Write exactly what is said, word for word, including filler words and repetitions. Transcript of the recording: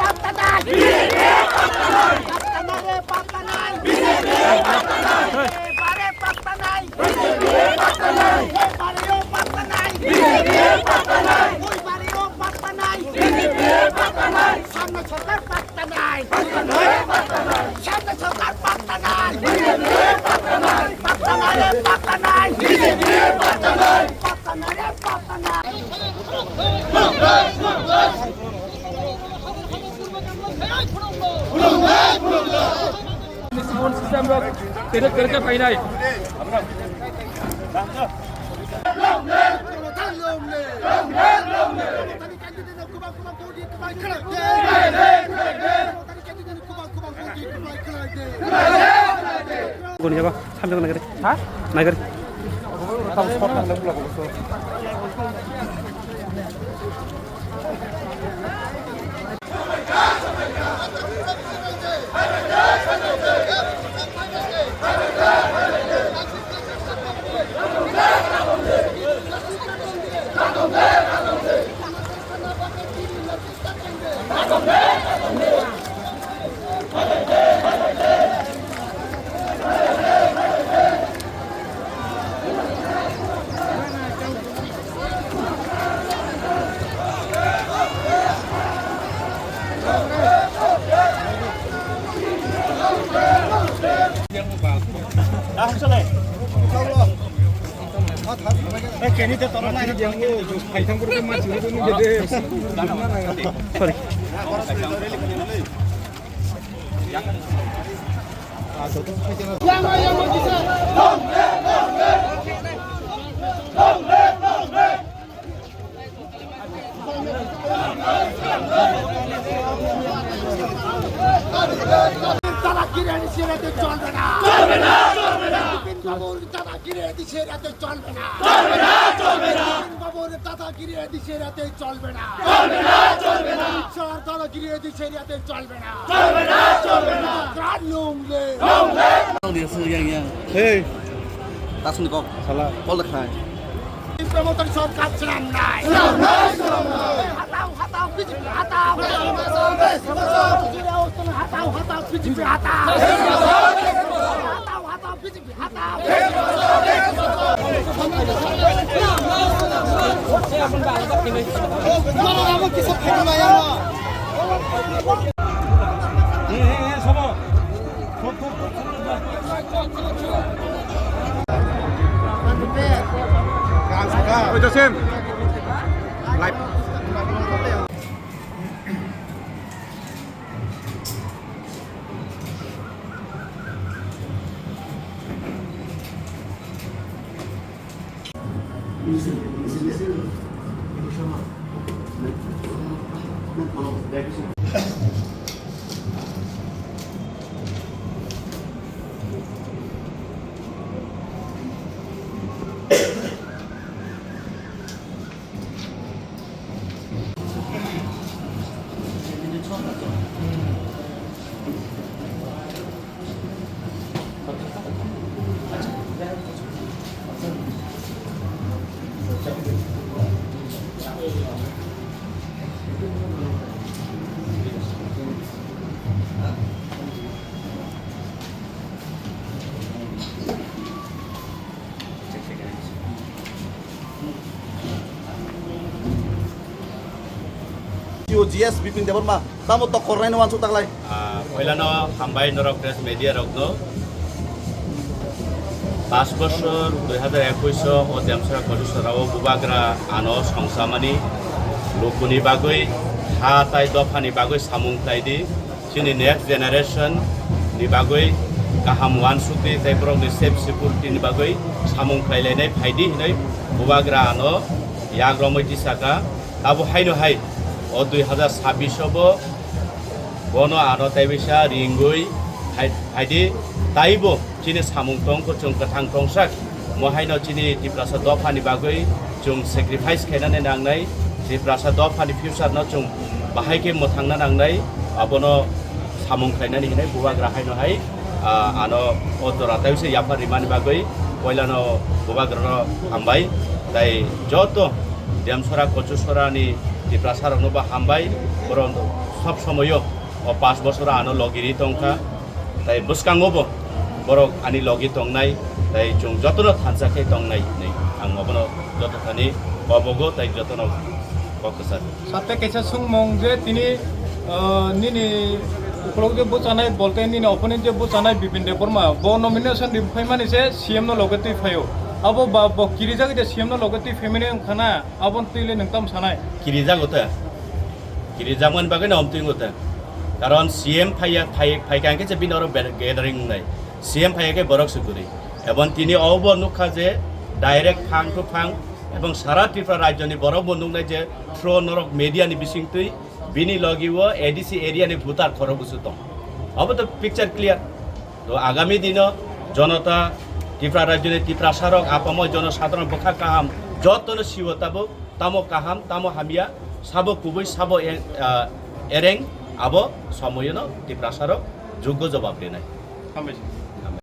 পাত্তা নাই। বিজেপিয়ে পাত্তা নাই। পাত্তা নাই রে, পাত্তা নাই। বিজেপিয়ে পাত্তা নাই। এবারে পাত্তা নাই। বিজেপিয়ে পাত্তা নাই। এবারেও পাত্তা নাই। বিজেপিয়ে পাত্তা নাই। ওইবারেও পাত্তা নাই। বিজেপিয়ে পাত্তা নাই। সামনে সরকার পাত্তা নাই। পাত্তা নাই, পাত্তা নাই। সামনে সরকার পাত্তা নাই। বিজেপিয়ে পাত্তা নাই। পাত্তা নাই রে, পাত্তা নাই। বিজেপিয়ে পাত্তা নাই। পাত্তা নাই রে, পাত্তা নাই। Sound system rok terek terek khe phainai. Goni jaba, samjak nagari. Ha? Nagari. Sorry. দাদাগিরি এদেশে আর চলবে না। চলবে না, চলবে না। বিপিন বাবুর দাদাগিরি এদেশে আর চলবে না। চলবে না, চলবে না। বিপিন বাবুর দাদাগিরি এদেশে আর চলবে না। চলবে না, চলবে না। সর দাদাগিরি এদেশে আর চলবে না। চলবে না, চলবে না। Long live! Long live! Hey! Tasni kok. Sala. Kol dekhai. বিপ্লবী সরকার ছিলাম নাই। ছিলাম নাই, ছিলাম নাই। হাতাও, হাতাও, বিজেপি হাতাও। হাতাও, হাতাও, বিজেপি হাতাও। হাতাও, হাতাও, বিজেপি হাতাও। Oy, Joseph. Live. G S Bipin Debbarma, tamo tokor nai no wansuk taklai. Ah, poilano hambai norok press media rokno. Pas bosor dui hazar ekush o Demsora Kotisora o bubagra ano songsamani lukuni bagwi ha tai dophani bagwi samung tai di. Chini next generation ni bagwi kaham uansukdi tei borokni safe security ni bagwi samung khlailainai phaidi hinwi bubagra ano yak romwi tisaka. Abo haino hai o dui hazar sabbish o bo bono ano tei bisa ringwi phai-, phaidi taibo chini samung tongkho chwng kwthang tongsak. Mo haino chini Tiprasa dophani bagwi chwng sacrifice khainani nangnai, Tiprasa dophani future no chwng bahai khe mwthangna nangnai, abono samung khlainani hinwi bubagra haino hai, ah, ano o jora tei se yaphar rimani bagwi poilano bubagrano hambai, tei joto Demsora Kochusora ni Tiprasa rokno bo hambai, borok sob somoyo o pash bosoro ano logiri tongkha. Tai bwskango bo borok ani logi tongnai, tai chwng jotono thansa khe tongnai hinwi ang obono joto thani kobogo tai jotono kok kwchar. Sate kaisa sungmung je tini, ah, nini ukulok je bwchanai bolte nini opponent je bwchanai Bipin Debbarma bo nomination ri phaimani se C M no loge twi phaio. Abo ba bo kirijak je C M no loge twi phaimani wngkha na, aboni twi le nwng tamo sanai? Kirijago ta. Kirijakmani bagwi no omtwi wngo ta. Karon C M phaiya, phai, phaikha hwnkhe se bini oro ber-, gathering wngnai. C M phaiya khe borok se kwrwi. Ebong tini obo nukha je direct phang to phang ebong sara Tripura rajyoni borok bo nuknai je through norok media ni bisingtwi bini logi o A D C area ni voter khorok bwswk tong. Obo to picture clear. To agami dino jonota Tripura rajyoni Tiprasa rok apamo jono sadharon bwkha kaham jotono siwo tabuk. Tamo kaham, tamo hamya, sabo kubui, sabo e-, ah, ereng, abo somoyono Tiprasarok juggo jobab rinai. Hambai.